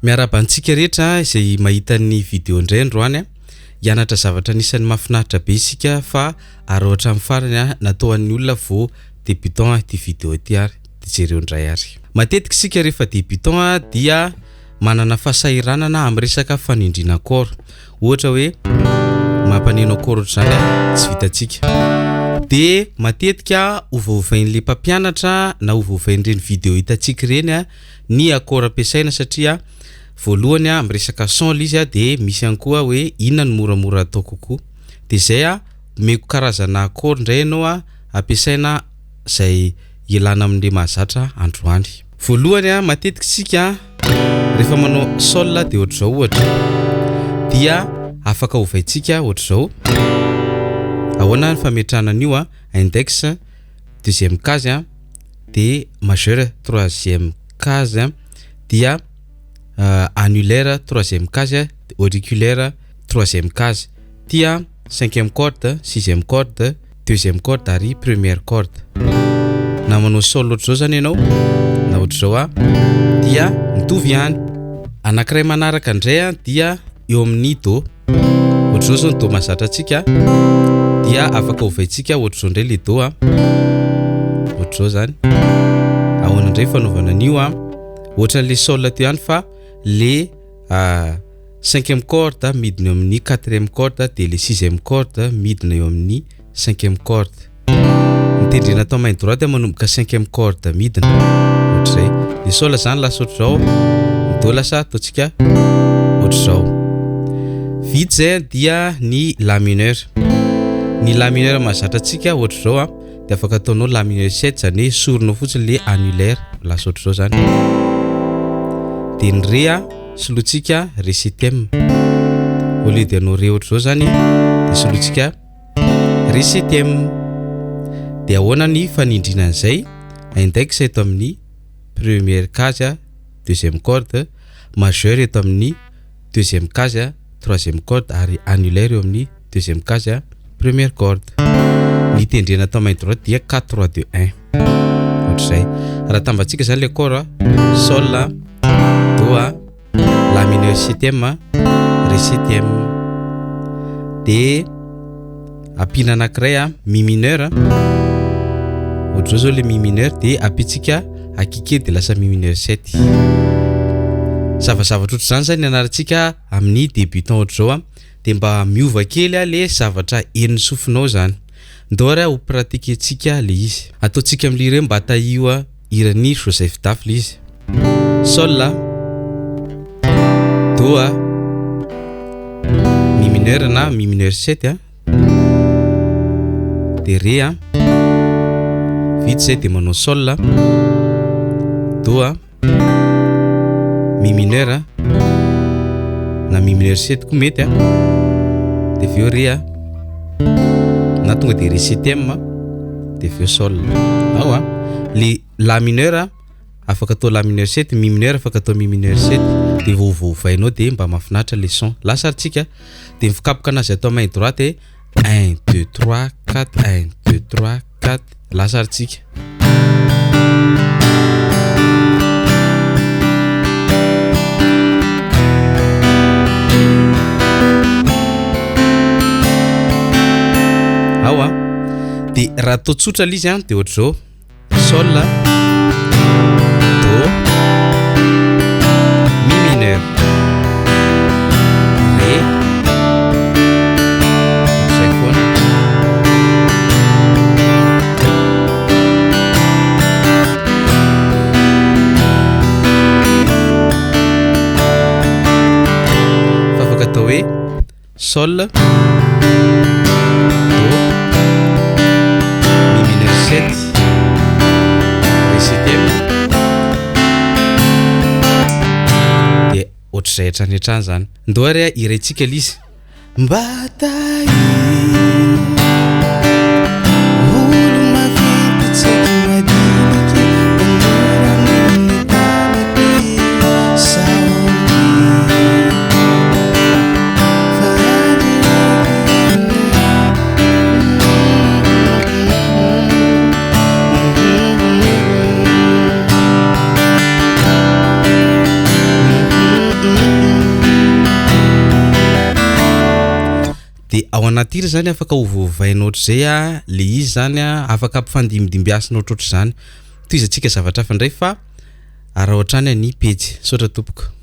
Miarahaba antsika rehetra izay mahita ny video indray androany a. Hianatra zavatra anisan'ny mahafinaritra be isika fa araho hatramin'ny farany a, natao an'ny olona vao débutant ity video ity ary de jereo indray ary. Matetika isika rehefa débutant a dia manana fahasahiranana amin'ny resaka fanindriana accord. Ohatra hoe mampaneno accord ohatr'izany a, tsy vitantsika. De matetika ovaovain'le mpampianatra na ovaovain'ireny video hitantsika ireny a ny accord ampiasaina satria voalohany a miresaka son le izy a de misy ihany koa hoe inona no moramora atao kokoa de zay a omeko karazana accord indray ianao a ampiasaina zay ialana amin'le mahazatra androany. Voalohany a matetika isika rehefa manao sol de ohatr'izao ohatra dia afaka ovaintsika ohatr'izao, ahoana ny fametrahana an'io a index deuxième case a de majeur troisième case dia annulaire troisième case auriculaire troisième case ty a cinquième corde sixième corde deuxième corde ary première corde. Na manao sol ohatr'izao zany ianao na ohatr'izao a dia mitovy ihany. Anankiray manaraka indray a dia eo amin'ny do. Ohatr'izao zao ny do mahazatra antsika dia afaka ovaintsika ohatr'izao indray le do a. Ohatr'izao zany. Ahoana indray fanaovana an'io a? Ohatran'le sol teo ihany fa le cinquième corde midina eo amin'ny quatrième corde de le sixième corde midina eo amin'ny cinquième corde. Ny tendrena atao main droite manomboka cinquième corde midina ohatr'izay. Le sol zany lasa ohatr'izao, ny do lasa ataontsika ohatr'izao. Vita zay dia ny la mineur. Ny la mineur mahazatra antsika ohatr'izao a, de afaka ataonao la mineur 7 zany hoe esorinao fotsiny le annulaire lasa ohatr'izao zany. De ny ré a solointsika ré septième. Au lieu de hanao ré ohatr'izao zany de solointsika ré septième. De ahoana ny fanindriana an'izay? Index eto amin'ny première case deuxième corde, majeur eto amin'ny deuxième case troisième corde ary annulaire eo amin'ny deuxième case première corde. Ny tendrena atao main droite dia 4 3 2 1 ohatr'izay. Raha tambatsika zany le accord sol do la mineur septième ré septième de ampiana anankiray a mi mineur ohatr'izao zao le mi mineur de ampitsika akike de lasa mi mineur 7. Zavazavatra ohatr'izany zany nianarantsika amin'ny débutant ohatr'izao a de mba miova kely a le zavatra henon'ny sofinao zany. Ndao ary ho pratiquentsika le izy. Ataontsika amin'ny lire mba tahio a hiran'i Joseph D'Af le izy. Sol a, do a, mi mineur na mi mineur 7 a, de ré a, vita zay de manao sol a, do a, mi mineur a, na mi mineur 7 koa mety a, de avy eo ré a, na tonga de ré septième de avy eo sol. Ao a, le la mineur a afaka atao la mineur 7, mi mineur afaka atao mi mineur 7 de vaovaovainao de mba mahafinaritra le son. Lasa ary tsika de mifikapoka anazy atao main droite 1 2 3 4 1 2 3 4 lasa ary tsika. Ao a de raha atao tsotra le izy a de ohatr'izao sol do mi mineur ré ohatr'izay foana. Fa afaka atao hoe sol do mi mineur 7 ré septième de ohatr'izay hatrany hatrany zany. Ndao ary a hiraintsika le izy. Mba tahio olo maventy tsaiky madiniky tanora amin'ny tany ty sahomy fa De ao anaty hira zany afaka ovaovaina ohatr'izay a le izy zany a, afaka ampifandimbidimbiasina ohatrohatr'izany. Tohizantsika zavatra hafa indray fa araho hatrany ny pejy. Misaotra tompoko.